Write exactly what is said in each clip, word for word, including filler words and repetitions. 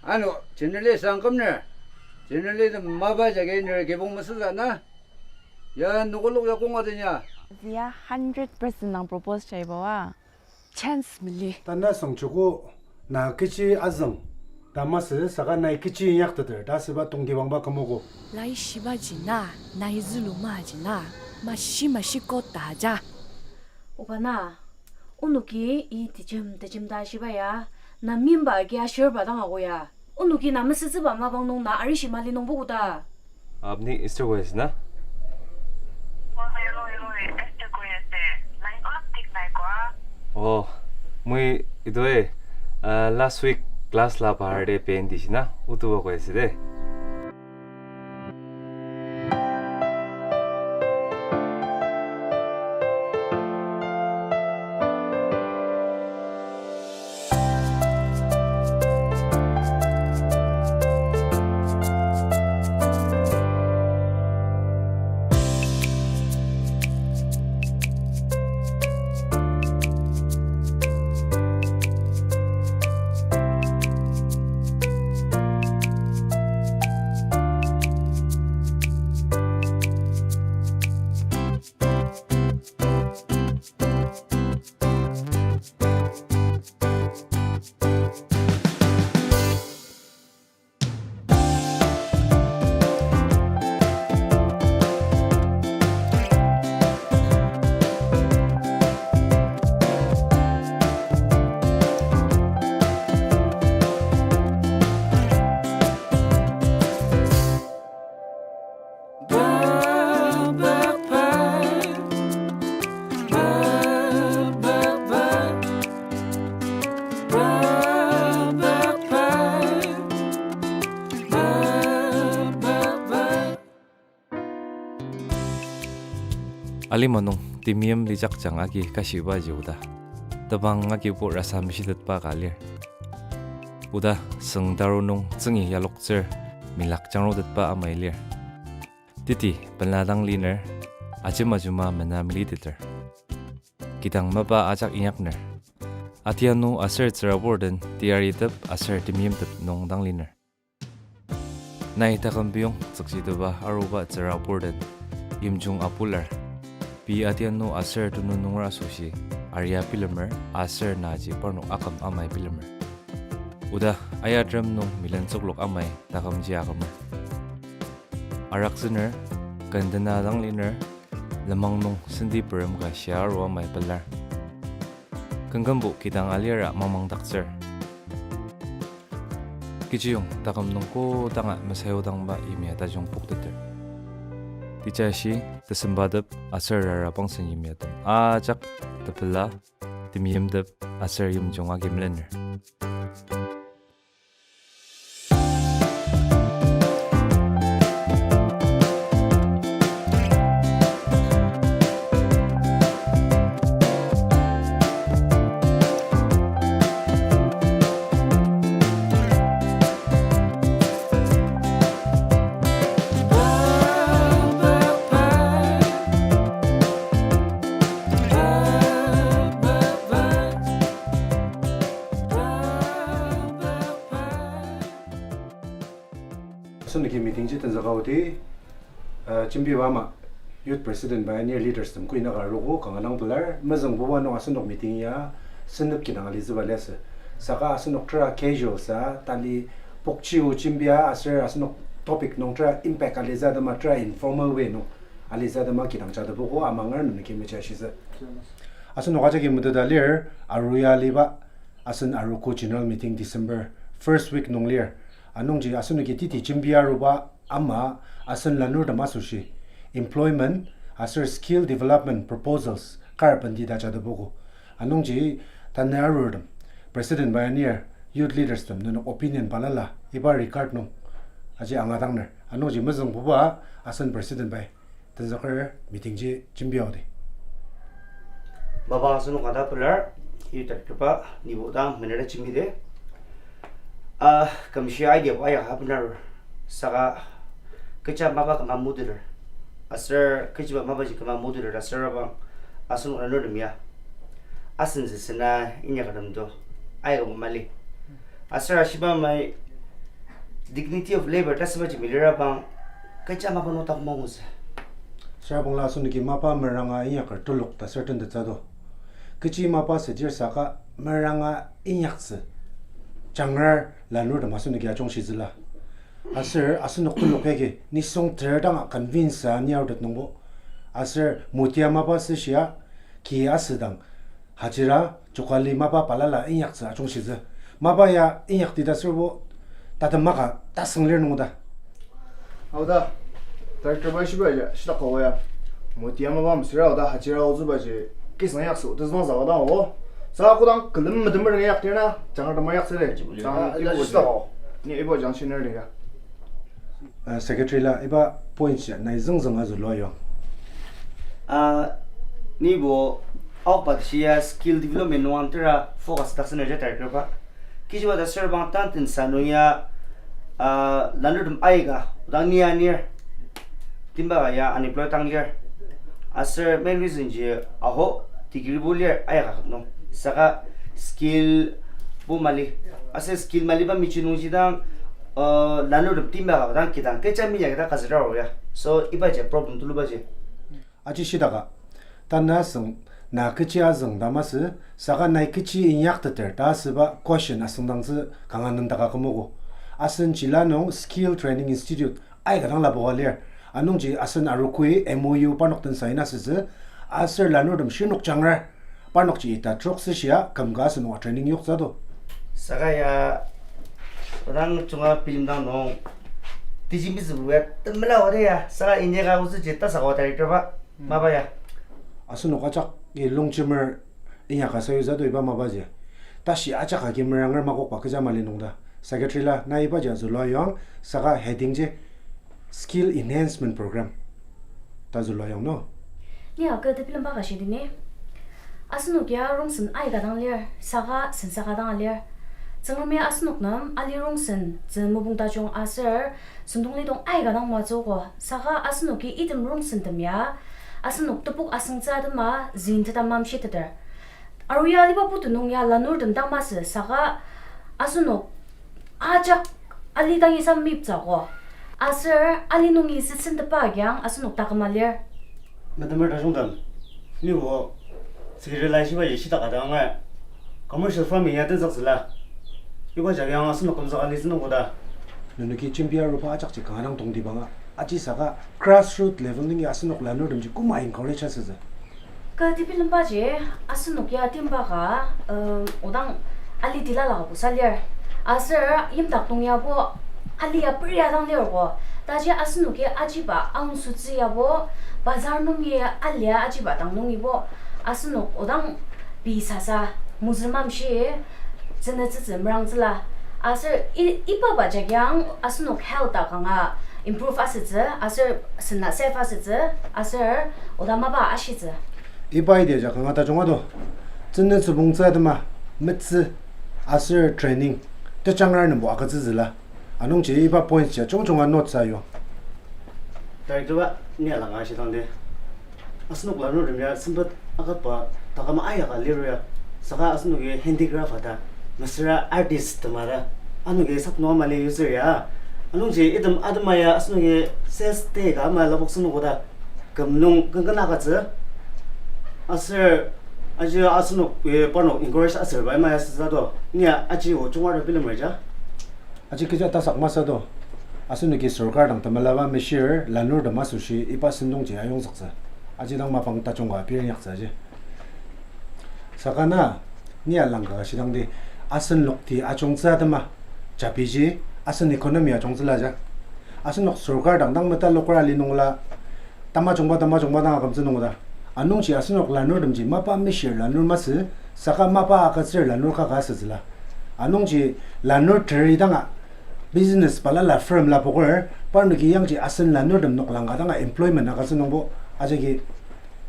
Ano, generally sangkümner. Generally tem mapa jagi ner kibong mesüsa na. Ya nokolok ya konga tenya. Zia hundred percent nang propose jaiba wa. Chance mali. Tanü sangchuko na kechi azüng. Ta masü saka nai kechi inyakteter. Ta süba tongtibangba kümogo. Laishibaji na, nai zülumaji na, mashi mashi kot ta ja. Oba na, onoki i tejem tejem ta shiba ya, na mimba agi ashirba dang ako ya. Onoki na mesütsüba mapang nung na arishi mali nungbo koda. আপনি ইষ্টার ওয়েস্ট না? অ, হয়, হয়, হয়, Easter West. Line অলপ ঠিক নাই কোৱা। অ, মই ইটোৱে, আহ, লাষ্ট উইক ক্লাছ লা পাহাৰতে পেইন দিছি না, উতুবা কৈ আছে দে। Alima nung temeim lijakjang agi kashiba ji oda. Tebang agibo rasa meshitetba ka lir. Oda süng taru nung tsüngi yaloktsür milak jangrutetba amai lir. Teti pela dang liner, ajema ajema mena militeter. Kidang mapa ajak inyakner. Atianu aser tsürabur den teyaritep aser temeimtep nung dang liner. Nai taküm biyong tsükchiteba aruba tsürabur den yimjung apular. Pei atianu aser tunung nunger asoshi aria bilemer aser naji parnok aküm amai bilemer. Oda ayatrem nung milen tsüklok amai takümji akümer. Arakzüner, kendena dang liner, lenmang nung senti perem ka shia aru amai pelar. Kümkümbo kidang alira mamangdaktsür. Kechiyong taküm nung kodanga mesayudangba yimya tajung pokteter. Tejashi, tesembatep, aser rara pangsen yimyatem ajak tepela, temeimtep, aser yimjung agi melener. Asenoki meeting ji tenzüka odi, uh, jembiba ama youth president bai anir leaders tem kuinaka arogo kanga dang pelar, mezüngbuba nung asenok meeting ya senep kidang alitsüba liasü. Saka asenok tera casual sa, tali pokchiu jembia aser asenok topic nung tera impact alitsü atema tera informal way nung alitsü atema kidang jatepoko amanger nenoki mejashitsü. Asenok ajaki meteta lir, aru ya aliba, asen arogo general meeting December first week nung lir. Anungji asenoki teti jembi aruba ama asen lanurtem asoshi employment aser skill development proposals kar bendita jatepoko. Anungji tanü arurtem, president bai anir, youth leaders tem nenok opinion balala iba regard nung aji angadangner. Anungji mezüngbuba asen president bai tenzüker meeting ji jembi aodi. Mapa asenok kata pelar, youth director ba nibo dang menere jembide. Ah, kümshi idea ba ya ha benar. Saka kecha mapa küma modular. Aser kechiba mapaji küma modular aser abang asenok lanurtem ya asen sesena inyaka temdo. Aika mali. Aser ashiba mai Dignity of labor ta sübaji milirabang, kecha mapa nung tak mangutsü. Sürabangla asenoki mapa meranga inyaker telok ta certain tetsü do. Kechi mapa südir saka meranga inyaktsü. Jangrar lanurtem asenoki ajungshitsüla. Aser asenok telok yagi nisung ter danga convince a niarutet nungbo. Aser mutia mapa süshia ki asüdang hajira jokali mapa balala inyaktsü ajungshitsü. Mapa ya inyakti ta sürbo tatem maka tasüng lir nungta. Aoda, director bai shiba ja, shidaka oya. Mutia mapa mesüra aoda hajira aotsübaji, kisang yakso, tezang zaka dang o. Sa kodang külem metemer yaktir na, jangar temar yaksere. Jang ibo shidaka o. Ni ibo jang shiner ya. Uh, secretary la iba points ya nai züngzüng azülua yong. Ah, nibo aokba shia skill development nung angtera focus taksüner ja director ba. Kishiba ta sürabang tan tensa nung ya, ah, lanurtem aika, odang ni anir. Timba ka ya unemployed tang lir. Aser main reason ji aho degree bo lir aika nung. Saka skill bo mali. Aser skill maliba mechi nungji dang, uh, lanurtem timba ka dang kidang kecha minya kidang kazüra ya. So, iba ji problem tuluba ji. Aji shidaka, tanü asüng na kechi azüng ta masü, saka nai kechi inyakteter ta asüba question asüngdangtsü kanga nendaka kümogo. Asen jila nung Skill Training Institute aika dang lapoka lir. Anungji asen arogoi M O U parnok den sign asütsü, aser lanurtem shinok jangrar, parnokji ita trok süshia kümka asen nunga training yoktsü do. Saka ya, odang junga bilemdang nung, tiji mizübu ya temela wade ya, saka inyaka ozüji ta saka wa director ba, mapa ya. Asenok ajak i longjemer inyaka sayutsü do iba mapaji. Tashi ajak agi meranger makokba kecha mali nungta. Secretary la, na ibaji azülua yong, saka heading ji Skill Enhancement Program ta zülua yong no. Ni aka tebilemba ka shidini. Asenok ya rongsen aika dang lir, saka sen saka dang lir. Tsüngremi asenok nem ali rongsen, tsü mopung tajung aser, sentong lidong aika dang matsüogo, saka asenoki item rongsentem ya, asenok tepok asüngtsü atema züng teta mamshiteter. Aru ya aliba putu nung ya lanurtem dang masü, saka asenok ajak ali dangi sa miptsüogo. Aser ali nungi süsen tepa agiang asenok taküma lir. Metemer tajungtem, nibo secretary la shibaji shidaka dang angar commercial farming ya tenzüktsüla. Iba jagi ang asenok kümzüka alitsü nung koda. Nenoki jembi aruba ajakji kanga dang tongtibanga. Aji saka grassroot level nungi asenok lanurtemji koma encourage asütsü. Ka tebilembaji asenok ya timba ka, um, odang ali tilala ka busa lir. Aser yimdak nung yabo ali ya peria dang lir ko. Taji asenoki ajiba aongsütsü yabo, bazar nungi alia ajiba dang nungibo, asenok odang pei sasa mozü mamshi, tsünütsütsü merangtsüla. Aser i-, ibaba jagiang asenok health a kanga improve asütsü, aser sena safe asütsü, aser oda mapa ashitsü. Iba idea ja kanga tajung ado. Tsünütsü bungtsü atema, metsü, aser training, tejangra nembo agütsütsüla. Anungji iba points ya jungjunga note sa yo. Director ba, ni alanga shidangdi. Asenok lanurtem ya sempet akaba takama ayaka liru ya. Saka asenoki handicraft ata, mesüra artist tema ta, anoki sak nung ama li user ya. Anungji item atema ya asenoki sales day ka ama lapok senokoda. Küm nung kengken agütsü. Aser aji asenok, eh, parnok encourage aser bai ama ya süsa do. Ni aji o jungar bilemer ja. Aji kecha tasak masü do. Asenoki sorkar dang temelaba meshir lanurtem asoshi iba sentongji ayongzüktsü. Aji dang mapang tajung ka pir inyaktsü aji. Saka na, ni alangka shidangdi, asen lokti ajungtsü atema, japiji, asen economy ajungtsüla ja. Asenok sorkar dang dang meta lokra li nungla, tamajungba, tamajungba dang akümtsü nungda. Anungji asenok lanurtemji mapa meshir lanur masü, saka mapa agütsür lanur kaka asütsüla. Anungji lanur teri danga business balala firm lapoker, parnoki yangji asen lanurtem noklang ka danga employment agütsü nungbo, ajaki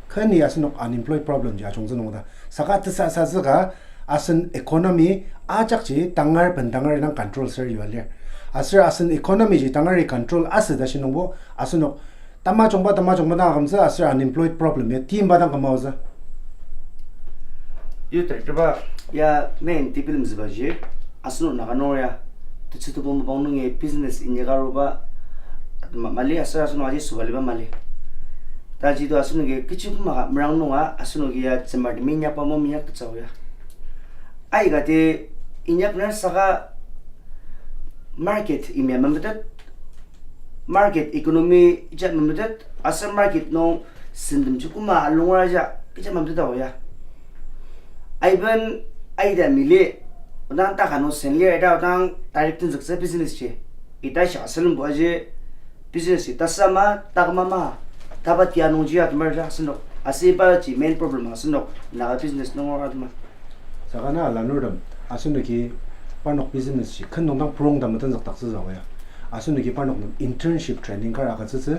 kani asenok unemployed problem ji ajungtsü nungda. Saka tesasazüka asen economy ajakji tangar bentangar dang control ser yua lir. Aser asen economy ji tangari control asü ta shi nungbo asenok tamajungba tamajungba dang akümtsü aser unemployed problem ya timba dang kümaotsü. Youth director ba ya main tebilemtsübaji asenok Naga nung ya Tetsü tebu mapang nungi business inyaka aruba atema mali aser asenok aji sobaliba mali. Taji to asenoki kechi koma ka merang nunga asenoki ya tsümbartemi inyakba mo minyaktettsü ya. Aikati inyakner saka market imya memetet, market economy ja memetet, aser market nung sendemji koma alungra ja kecha memetet ao ya. Aiben aida mili, odang taka nung sen lir ida odang direct tenzüktsü business ji. Ita shia aselembo aji business ji tasama, takama ma, taba tia nungji ya temer ja asenok. Aser iba ji main problem asenok Naga business nung atema. Saka na lanurtem, asenoki parnok business ji ken nung dang purong ta metenzükdaktsütsü ao ya. Asenoki parnok nem internship training kar agütsütsü,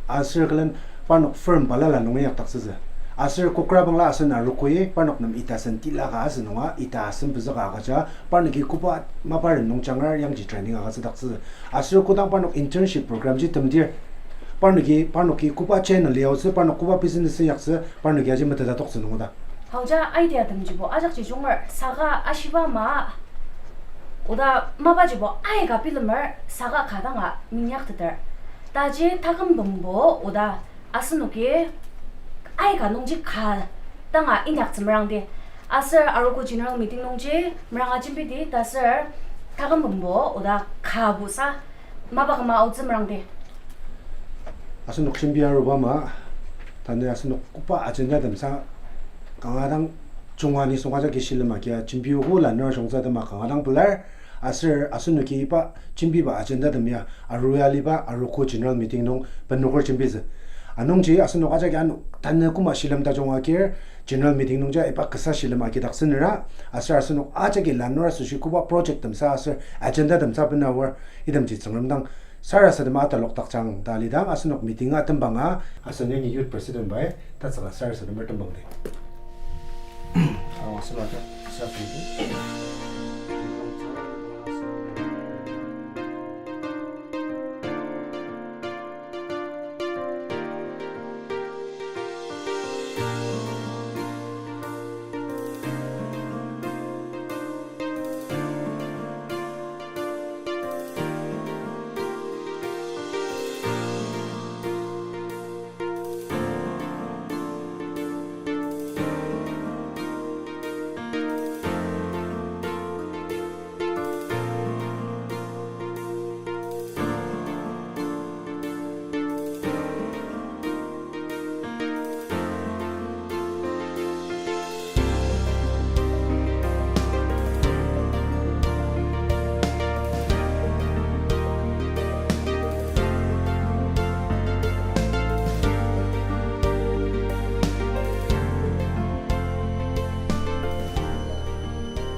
aser külen parnok firm balala nung inyakdaktsütsü. Aser kokra bangla asen arogoi parnok nem ita sen tila ka asü nunga ita asem pezüka agüja parnoki koba mapa ren nung jangar yangji training agütsüdaktsütsü. Aser kodang parnok internship program ji temdir, parnoki, parnoki koba channel liaotsü, parnok koba business inyaktsü, parnoki aji meteta toktsü nungoda. Haoja idea temjibo ajakji junger saka ashiba ma, oda mapajibo aika bilemer saka ka danga minyakteter. Taji takümbembo oda asenoki aika nungji ka danga inyaktsü merangdi. Aser arogo general meeting nungji meranga jembidi ta aser takümbembo oda ka busa mapa küma aotsü merangdi. Asenok jembi aruba ama, tanü asenok koba agenda temsa kanga dang junga nisung ajaki shilem agia jembiogo lanur shongtsü atema kanga dang pelar, aser asenoki iba jembiba agenda tem ya aru aliba arogo general meeting nung benoker jembitsü. Anungji asenok ajaki ano tanü koma shilem tajung agir general meeting nungji iba kasa shilem agidaktsünera, aser asenok ajaki lanur asoshi koba project temsa aser agenda temsa bena aor itemji Tsüngrem dang sarasadema atalokdakjang ta alidang asenok meeting atembanga asen yangi youth president bai tatsüka sarasademer tembangdi. Asenok ata sarasadem.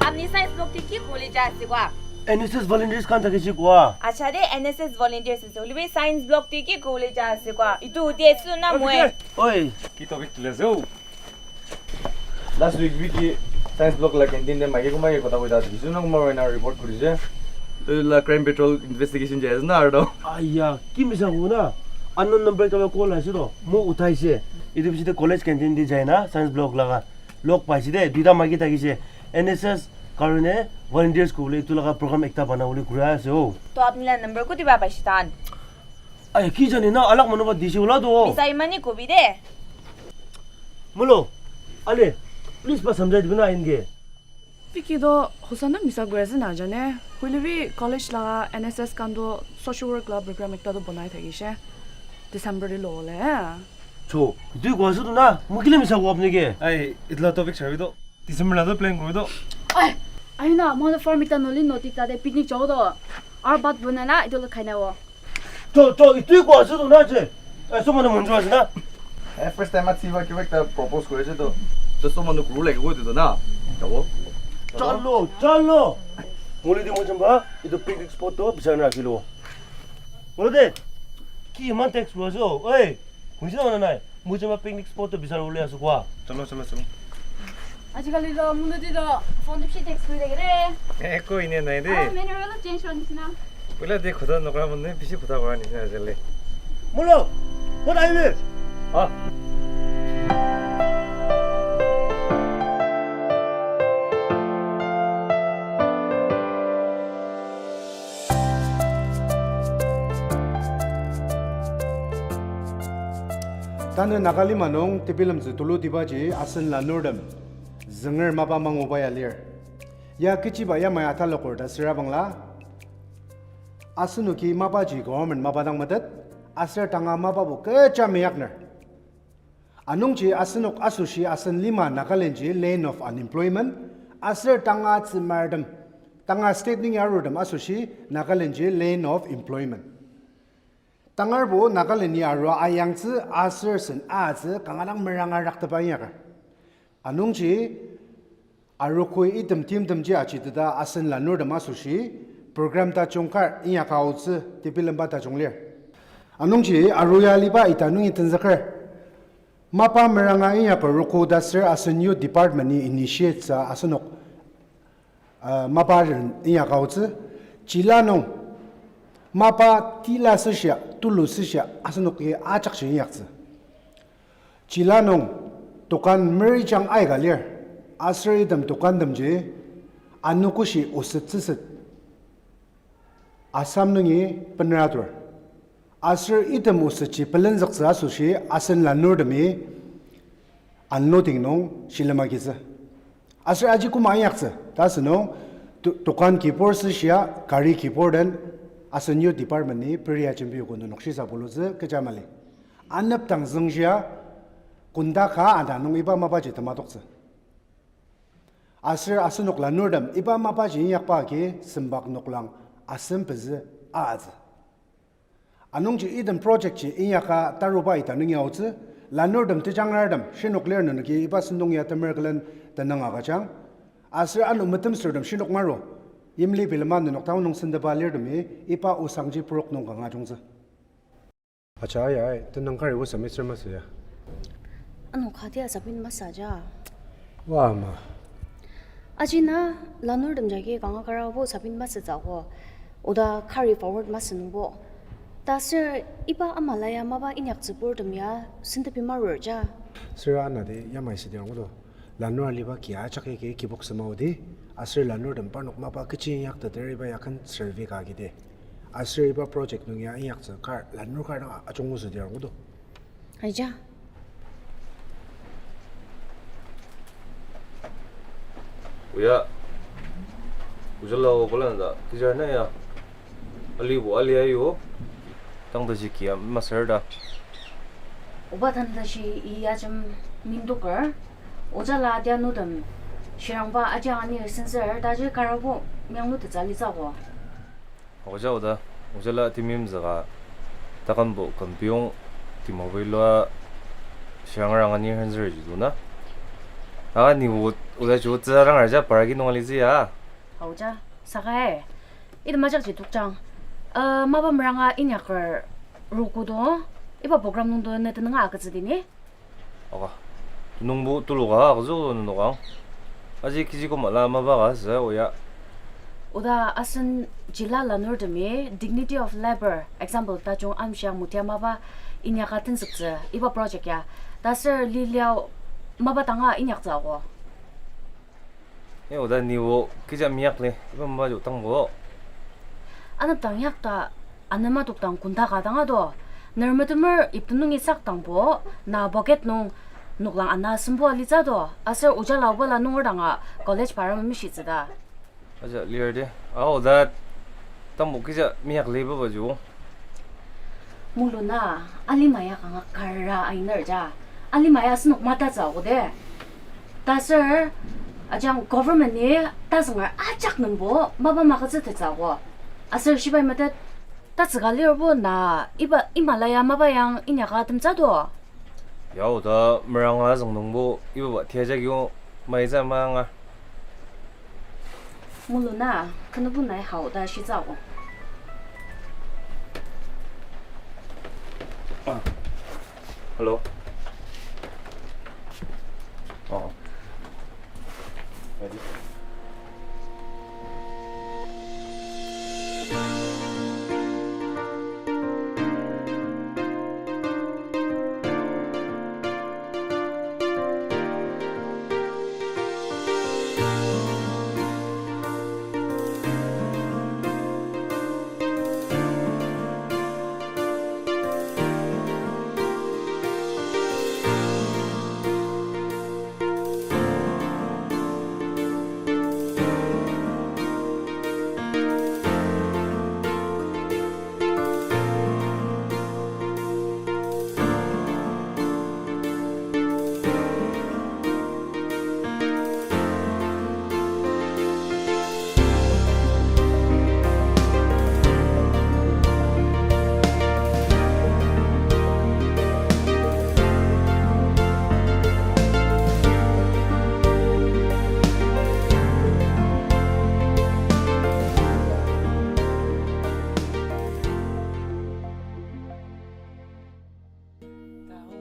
Apni science block ti ki kuli ja asikwa? N S S volunteers kan takiji kwa. Acha de N S S volunteers ase, hoilebi science block ti ki kuli ja asikwa? Itu de su na moe. Oi. Ki topic tila zo. Last week wiki science block la canteen de magi kuma ye kota kota tiki su na kuma wena report kuri je. Ila crime patrol investigation jai na ardo. Aya, ki misa kuna. Unknown number ka call asi do. Mo utai se. Itu bisi de college canteen de jai na science block laga. Lok paishe de, duita magi takishe, N S S karone volunteers ko le itu laga program ekta bana bole kuri ase o. To apni la number kutiba paishe tan? Ai, ki jani na alak manu ba disi ola do. Misa imani kobi de. Mulo, ale, please ba samjai dibina inge. Piki do hosanang misa kuri ase na jane. Hoilebi college laga N S S kan do social work la program ekta do banai thakishe. December de lo le. Cho, itu kwa su do na, mukile misa kwa apni ke. Ai, itla topic sabi do. December la do plan kuri do. Ai, ai na, mother farm ita noli noti ta de picnic cho do. Ar bat buna na, itu lo kaina wo. Cho, cho, itu kwa su do na je. Ai, so manu munjo ase na. Eh, first time ati ba kiwek ta propose kuri je do. To so manu kuru like wo do na. Tawo. Chalo, chalo. Muli di mo jamba, itu picnic spot to bisa na kilo. Muli de. Ki man text lo so. Oi. Kunjina wana nai, mujima picnic spot to bisar uli asukwa. Chalo, chalo, chalo. Ajikali to, munuti to, phone to bishi text kuri thakide. Eh, ko ine nai de. Ah, menu lo change kura nishina. Pula de khuda nokra manu bishi khuda kura nishina jale. Mulo, what are you? Ah. Tanü Naga lima nung tebilemtsü tulutibaji asen lanurtem zünger mapa manguba ya lir. Ya kechiba yamai ataloker ta sürabangla, asenoki mapaji government mapa dang metet, aser tanga mapabo kecha meyakner. Anungji asenok asoshi asen lima Nagalandji land of unemployment, aser tanga tsümartem, tanga state nungi arurtem asoshi Nagalandji land of employment. Tangarbo Nagaland ya arua ayangtsü aser sen atsü kanga dang meranga raktepa inyaker. Anungji arogoi item timtemji ajiteta asen lanurtem asoshi program tajung kar inyaka aotsü tebilemba tajung lir. Anungji aru ya aliba ita nungi tenzüker. Mapa meranga inyaker arogo ta ser asen youth department-i initiate sa asenok, uh, mapa ren inyaka aotsü. Jila nung mapa tila süshia, tulu süshia asenoki ajakji inyaktsü. Jila nung dokan merijang aika lir, aser item dokantemji anogoshi osettsüset Assam nungi beneratur. Aser item osetji pelenzüktsü asoshi asen lanurtemi unloading nung shilem agitsü. Aser aji koma inyaktsü ta asünung do-, dokan kibur süshia, kari kibur den asen youth department-i peria jembi ogo nenok shisa pulutsü kecha mali. Anepdang züngshia, kunda ka ana nung iba mapaji tematoktsü. Aser asenok lanurtem iba mapaji inyakba agi sembak noklang asem pezü atsü. Anungji item project ji inyaka taruba ita nungi aotsü, lanurtem tejangrartem shinok lir nenoki iba sentong ya temer külen tenüng agüjang. Aser ano metemsürtem shinok maru, yimli bilema nenok town nung sentepa lirtemi iba osangji prok nung kanga jungtsü. Acha ya, ai, tenüng kari o submit ser masü ya. Ano kadia submit masü ja. Wa ma. Aji na lanurtem jagi kanga karabo submit masütsü ako. Oda kari forward masü nungbo. Ta ser iba ama la ya mapa inyaktsüburtem ya sentepi marur ja. Ser ana de yamai südi angudo. Lanur aliba ki ajak yagi kibok sema odi, aser lanurtem parnok mapa kechi inyakteter iba ya ken survey ka agidi. Aser iba project nung ya inyaktsü kar lanur kar dang ajungu südi angudo. Aija. Oya, ojala o balanda, kechi na ya. Alibo ali ayu, tang tashi kia masür ta. Oba tang tashi i ajem mindoker, ojala adianutem, shirangba ajang anir sensür, taji karabo meyanglutettsü alitsü ako. Oja oda, ojala timim zaka, takanbo kempiyong, timabui lua, shirangrang anir sensür ji duna. Aka ni o, oda ji otsü rang arja paragi nung alitsü ya. Aoja, saka e. Ita majakji tokjang. Uh, mapa meranga inyaker rogo do, iba program nungdo ne tenüng agütsüdi ni? Oka. Nungbo tuluka agütsü nenokang. Aji kechi koma la mapa ka sü oya. Oda asen jila lanurtemi dignity of labour, example tajung amshia mutia mapa inyaka tenzüktsü iba project ya. Taser liliao mapa tanga inyaktsü ako. E, oda ni o kecha meyakli, iba mapa jo tangbo. Anepdang yakta, anema tokdang kunda ka dang ado. Ner metemer iptenungi sak dangbo, na bucket nung noklang ana asembo alitsü do. Aser ojala obala nunger danga college para memishitsü ta. Aja, lir de. A, oda tangbo kecha meyakli baba jo. Muluna, alima ya kanga kara ainer ja. Alima ya asenok matatsü ako de. Taser, ajang government-i tazünger ajak nungbo mapa magütsütettsü ako. Aser shibai metet, tatsüka lirbo na iba imala ya mapa yang inyaka temtsü do. Ya oda meranga züng nungbo ibaba tia jagi o maitsü manga. Muluna, kenübo nai hao ta shitsü ako. Ah. Hello. Oh. Ready?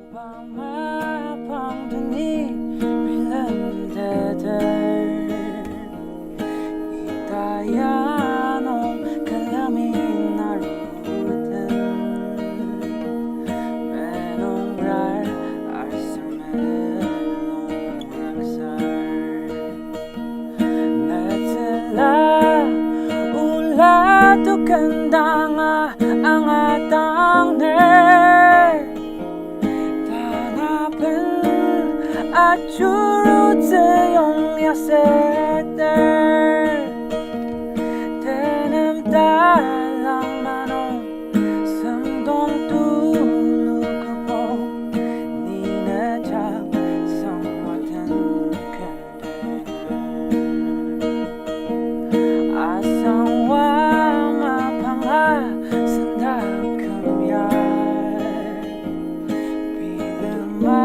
Pama pangdeni bilemteter, ita ya nung külemi naruten, menungrar aser menungrar aksar. Netsüla ola tokendanga angatangner, tanaben ajurutsü yong yaseter. Tenem talang manung sentong tulu kübok, ni ne jak sangwaten ken. Asangwa mapanga sendaküm ya, bilema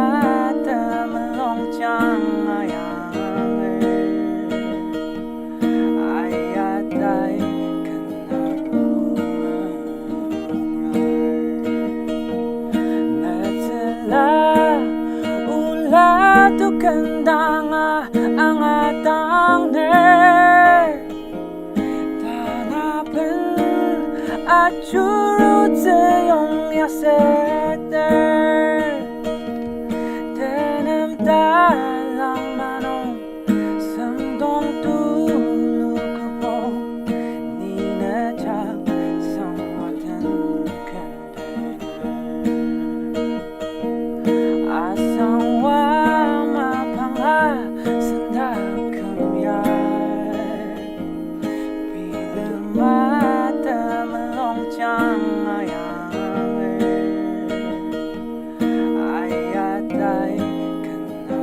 temulung jang ayanger. Ayatai kena Netsüla ola tokendanga angatangner, tanaben ajurutsü yong yaseter. Tenem talang manung sentong tulu kübok, ni ne jak sangwaten ken. Asangwa mapanga sendaküm ya, bilema temulung jang ayanger. Ayatai kena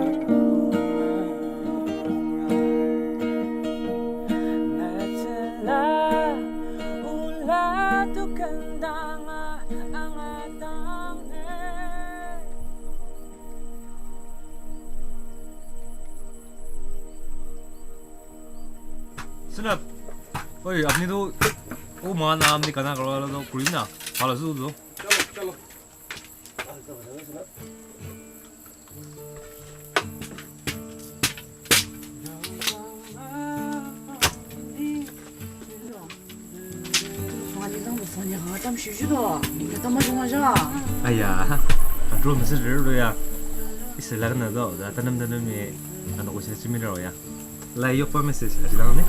Netsüla ola tokendanga angatangner. Senap. Oi, apni to, o, ma na apni kana karo to kurim na. Pala su to. Chalo, chalo. Aya, control message rero ya. Isela kena do, da tanam tanam ni, ano ko sa chimiro ya. Lai yokba message aji dang ni.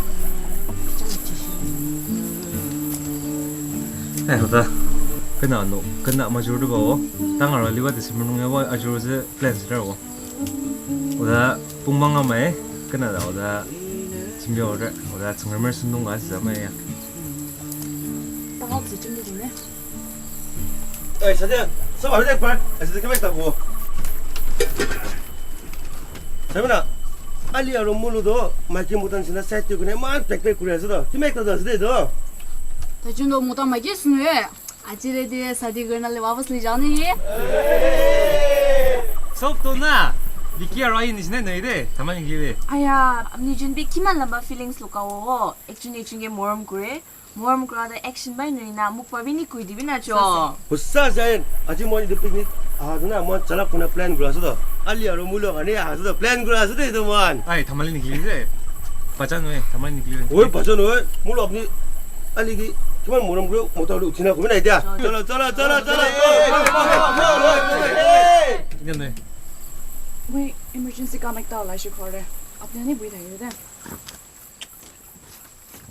Eh, oda. Kena ano, kena major do bao. Tang aro liwa December nung ya wa ajur se plan se daro. Oda pungmang amai, kena da oda jimbi order, oda Tsüngremer sentong ka sa mai ya. Tang ao se jimbi dong ne. Eh, Satya, sa ba dek par, asi dek mek ta bo. Sabina, ali aro mulu do, maiki mutan sina side to kune man pek pek kuri asi do. Kimek ta do asi do. Ta jun do mutan maiki sunu e. Ajire de sadi gurna le wapas li jani ye. Sok to na, Vicky aro ayi ni sina nai de, taman ni kile. Aya, amni jun bi kiman lamba feelings lo ka wo. Action action ke morom kure. Morom kura da action bai nui na mukba bini kui di bina cho. Pusa sain, aji mo ni picnic. Ah, duna mo chalak kuna plan kura sudo. Ali aro mulo ani ah sudo plan kura sudo itu mo. Ai, tamali ni kili se. Pajan we, tamali ni kili. Oi, pajan we. Mulo apni ali ki, kiman morom kura, mota lu china kumina itia. Chala, chala, chala, chala. Ini ne. Wei, emergency connect to la shi kore. Apni ni bui thayu de.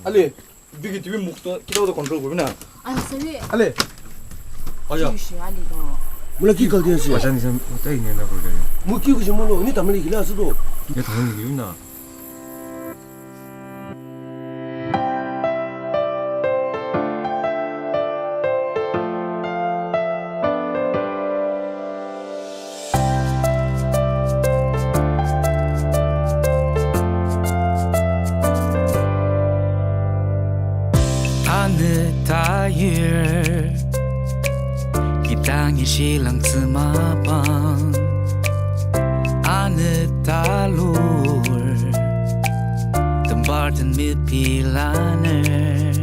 Ali, Vicky, T V mukto, kita udah control kuri na. Ay, sorry. Ali. Aya. Shi, shi, Ali do. Mula ki kal dia si. Pajan ni sam, utai ni na kuri. Mu ki kusi mulo, ni tamani kila asu do. Ya tamani kila na. Anü tayir, kidangi shilangtsü mapang. Anü talur, tembar den mipilaner.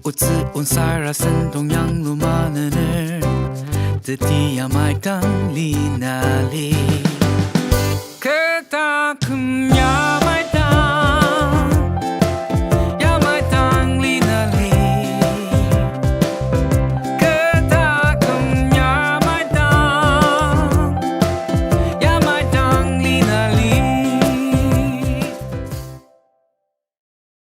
Otsü onsara sentong yanglu manener. Teti yamai tang lina li. Keta